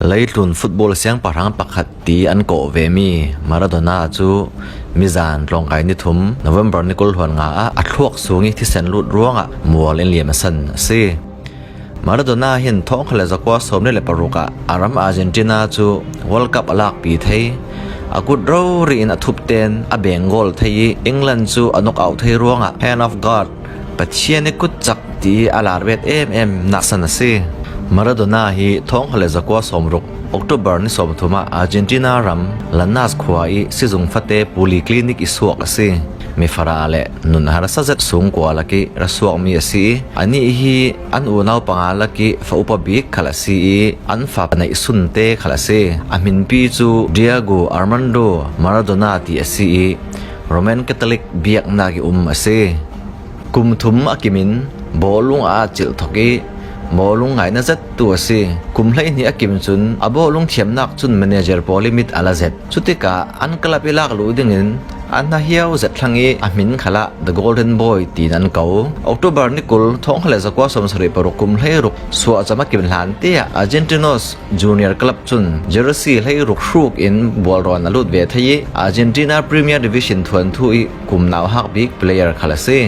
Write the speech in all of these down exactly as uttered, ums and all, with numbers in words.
Leitlun football siangpahrang pakhat ti an kawh ve mi Maradona chu mizan tlawngkai ni thum November ni kul hluan nga ah a thluak sung i thisen lut ruangah mual in liam a san a si. Maradona hin thawngkhat le zakua sawmriat le paruk ah a ram Argentina chu World Cup a lakpi thei, a kut rori in a thupten a beng goal thei i England chu a knock out thei ruangah Hand of God, Pathian i kut chak ti a lar bet em em naksan a si. Maradona hi thawngkhat le zakua sawmruk October ni sawmthum ah Argentina ram Lanús khua i sizung fate polyclinic i suak a si. Mi fara le nun harsa zet sungkua lak i ra suak mi a si i, a nih hi an unau panga lak i fa upa bik khal a si i, an fa neihsunte khal a si. A hminpi chu Diego Armando Maradona ti a si i, Roman Catholic biaknak i um a si. Kum thum a kimin bawlung a at cilh thok i, bawlung ngaina zettu a si. Kum hleihnih a kim cun a bawlung thiamnak cun manager pawl i mit a la zet. Cutikah an club i lak luh dingin an hna hiau zet thlang i a hmin khalah The Golden Boy tiin an ko. October ni kul thawngkhat le zakua sawmsarih paruk kum hleiruk suahcam a kim hlante ah Argentinos Junior Club cun jersey hleiruk hruk in bualrawn a lut ve thei i, Argentina Premier Division thuanthu i kum nauhak bik player khal a si.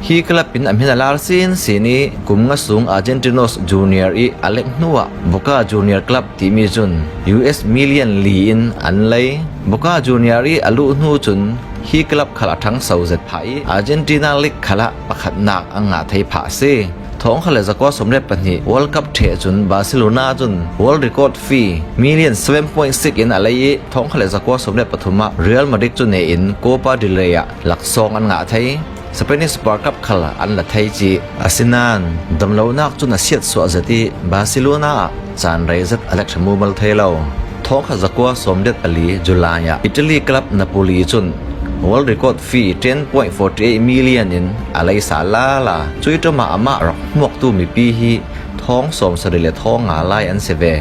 Hi club in a hmin a lar sinsin i, kum nga sung Argentinos Junior i a lek hnuah Boca Junior Club timi cun U S million li in an lei. Boca Junior i a luh hnu cun hi club khal a ṭhangso zet phah i, Argentina League khalah pakhatnak a ngah thei phah a si. Thawngkhat le zakua sawmriat pahnih World Cup ṭheh cun Barcelona cun world record fee million seven point six in a lei i, thawngkhat le zakua sawmriat pathum ah Real Madrid cu ne in Copa del Rey ah laksawng an ngah thei. Spanish Super Cup khal an la thei cih a si nain, damlonak cun a siatsuah zet i Barcelona ah caan rei zet a lek ṭha mumal thei lo. Thawngkhat zakua sawmriat pali July ah Italy club Napoli cun world record fee ten point forty eight million in a lei sal lala. Cui ṭum ah amah rak hmuaktu mipi hi thawng sawmsarih le thawng nga lai an si ve.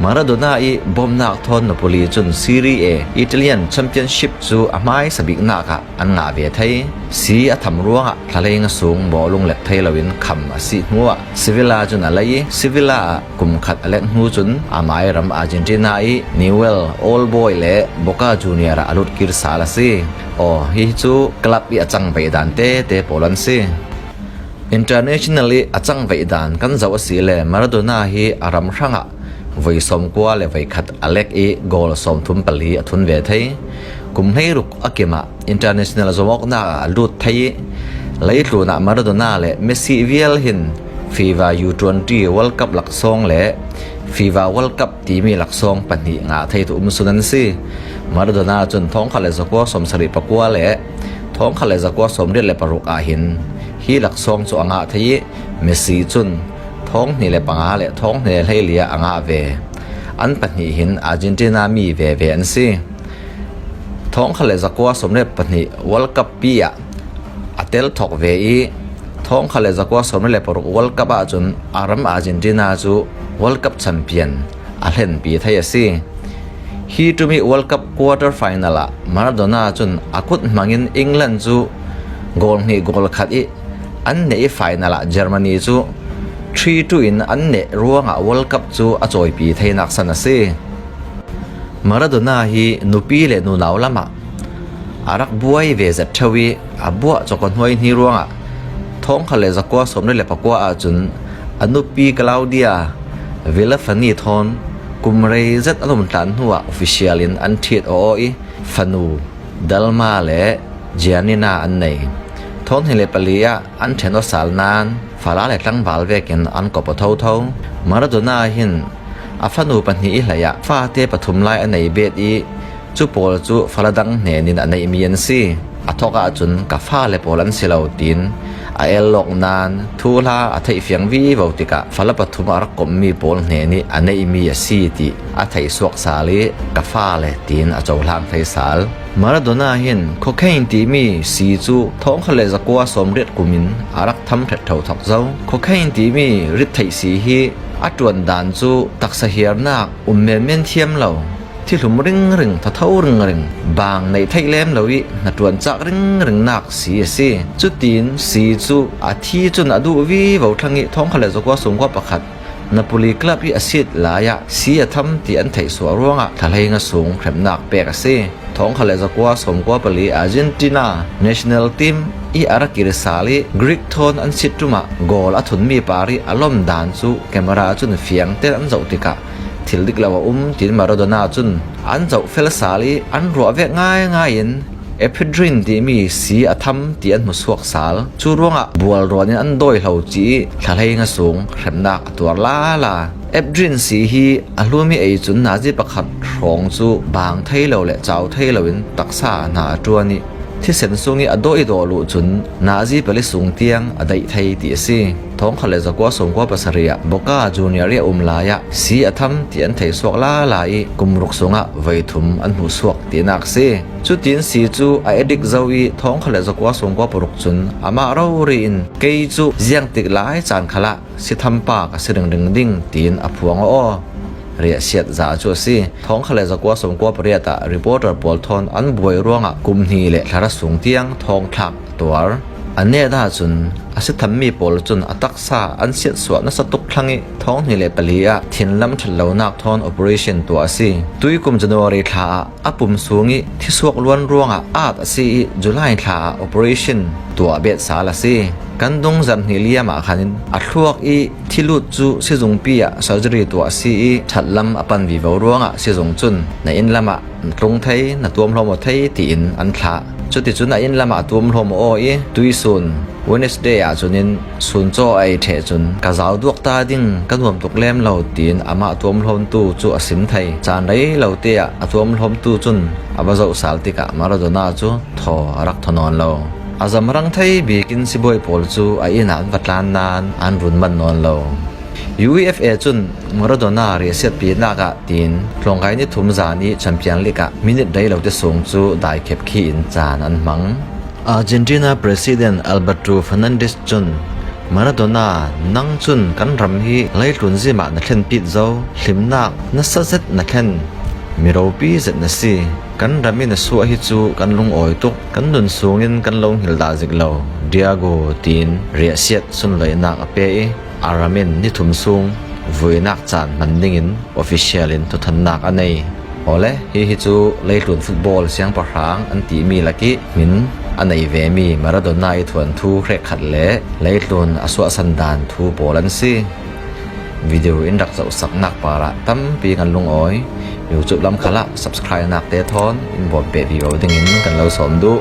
Maradona i bawmhnak thawn Napoli cun Serie A Italian Championship cu a hmaisa biknak ah an ngah ve thei. Si a tham ruangah thlalei nga sung bawlung lek thei loin kham a si hnuah Sevilla cun a lei i, Sevilla ah kum khat a lek hnu cun amai ram Argentina i Newell Old Boy le Boca Junior ah a lut kir sal a si. Aw, hi cu club i a cangveih dan tete pawl an si. International i a cangveih dan kan zoh a si le Maradona hi a ram hrangah voi sawmkua le voi khat a lek i goal sawmthum pali a thun ve thei. Kum hleiruk a kim ah international zawmawknak ah a lut thei i, leitlun ah Maradona le Messi vial hin FIFA U twenty World Cup laksawng le FIFA World Cup timi laksawng pahnih ngah theitu um sun an si. Maradona cun thawngkhat le zakua sawmsarih pakua le thawngkhat le zakua sawmriat le paruk ah hin hi laksawng cu a ngah thei i, Messi cun thawng hnih le panga le thawng hnih le hleili ah a ngah ve. An pahnih hin Argentina mi veve an si. Thawngkhat le zakua sawmriat pahnih World Cup pi ah a tel thawk ve i, thawngkhat le zakua sawmriat le paruk World Cup ahcun a ram Argentina cu World Cup champion a hlenpi thei a si. Hi ṭum i World Cup quarter final ah Maradona cun a kut hmangin England cu goal hnih goal khat i an neh i, final ah Germany cu three two in an neh ruangah World Cup cu a cawipi theinak san a si. Maradona hi nupi le nunau lamah a rak buai ve zet ṭheu i, a buah cawk a hnuai hni ruangah thawngkhat le zakua sawmriat le pakua ahcun a nupi Claudia Villafañe thawn kum rei zet an umtlan hnuah official in an ṭhiat aw aw i, fanu Dalma le Giannina an nei. Thawng hnih le pali ah an ṭhen aw sal nain fala le tlangval vekin an kop aw thotho. Maradona hin a fanu pahnih i hleiah fate pathum lai a nei bet i, cu pawl cu fala dang hnenin a neihmi an si. A thawk ahcun ka fale pawl an si lo tiin a el lawk nain thuhla a theih fiang vivo tikah fala pathum a rak komhmi pawl hnenih a neihmi a si ti a theih suak sal i ka fale tiin a cohlang thei sal. Maradona hin cocaine timi si cu thawngkhat le zakua sawmriat kumin a rak tham ṭhetṭho thok zo. Cocaine timi rittheih si hi a ṭuan dan cu taksa hiarnak, um menmen thiam lo, thihlum ringring, thatho ringring, bang neih theih lem lo i hnaṭuan cak ringringnak si a si. Cutin si cu a thi cun a duh vivo thlang i thawngkhat le zakua sungkua pakhat Napoli club i a siat lai-ah si a tham ti an theihsuah ruangah thlahlei nga sung hremnak pek a si. Thawngkhat le zakua sawmkua pali Argentina national team i a ra kir sal i Greek thawn an siat ṭumah goal a thunmi par i a lawm dan cu camera cun fiangten an zoh tikah thil dik lo a um, tiin Maradona cun an zoh fel sal i an ruah vek ngaingai in ephedrine timi si a tham ti an hmusuak sal. Cu ruangah bualruan in an dawi hlo ci i thlahlei nga sung hremnak a tuar lala. Ephedrine si hi a hlumi ei cun nazi pakhat hrawng cu bang thei lo le cau thei lo in taksa hna a ṭuan i thisen sung i a dawi dawh luh cun nazi pali sung tiang a daih thei ti a si. Thawngkhat le zakua sawmkua pasarih ah Boca Junior i a um lai-ah si a tham ti an theihsuak lala i kum ruk sungah voi thum an hmuhsuak tinak si. Cutin si cu a addict zo i thawngkhat le zakua sawmkua paruk cun amah rori in kei cu ziangtik lai caan khalah si thampa ka si ringring ding tiin a phuang aw. Riahsiat za cu a si. Thawngkhat le zakua sawmkua pariat ah reporter pawl thawn an buai ruangah kum hnih le thla ra sung tiang thawngthlak a tuar. A net ahcun a si thammi pawl cun a taksa an siatsuah nasa tuk thlang i thawng hnih le pali ah thinlam ṭhat lonak thawn operation tuah a si. Tuikum January thla ah a pum sung i thisuak luan ruangah at a si i July thla ah operation tuah bet sal a si. Kan dung zarh hnih liam ah khan in a thluak i thilut cu sizungpi ah surgery tuah a si i ṭhatlam a pan vivo ruangah sizung cun na inn lamah na tlung thei, na tuamhlawm aw thei tiin an thlah. Cuticun a inn lamah a tuamhlawm aw i tuisun Wednesday ahcun in sun caw a ei ṭheh cun ka zau duak ta ding ka nuam tuk lem lo tiin amah tuamhlawmtu cu a sim thei. Caan rei lo te ah a tuamhlawmtu cun a va zoh sal tikah Maradona cu thaw a rak thaw nawn lo. A zamrang thei bikin sibawi pawl cu a inn ah an va tlan nain an run man nawn lo. UEFA cun Maradona riahsiatpinak ah tiin tlawngkai ni thum zan i Champion League ah minit rei lo te sung cu daikhep khi in caan an hmang. Argentina President Alberto Fernandez cun, Maradona, nang cun kan ram hi leitlun zim ah na thlenpit zo, hlimnak nasa zet na thlen, mi ropi zet na si. Kan ram i na suah hi cu kan lungawi tuk, kan nun sungin kan lo hngilh dah zik lo, Diego, tiin riahsiat sunloihnak a pe i, a ram in ni thum sung vuinak caan hman dingin official in thuthannak a nei. Awle, hihi cu leitlun football siangpahrang an timi lak i hmin a nei vemi Maradona i thuanthu hrekkhat le leitlun a suahsan dan thu pawl an si. Video in rak zohsaknak parah tampi kan lungawi. YouTube lam khalah subscribe nak te thawn in bawm peh vivo dingin kan lo sawm duh.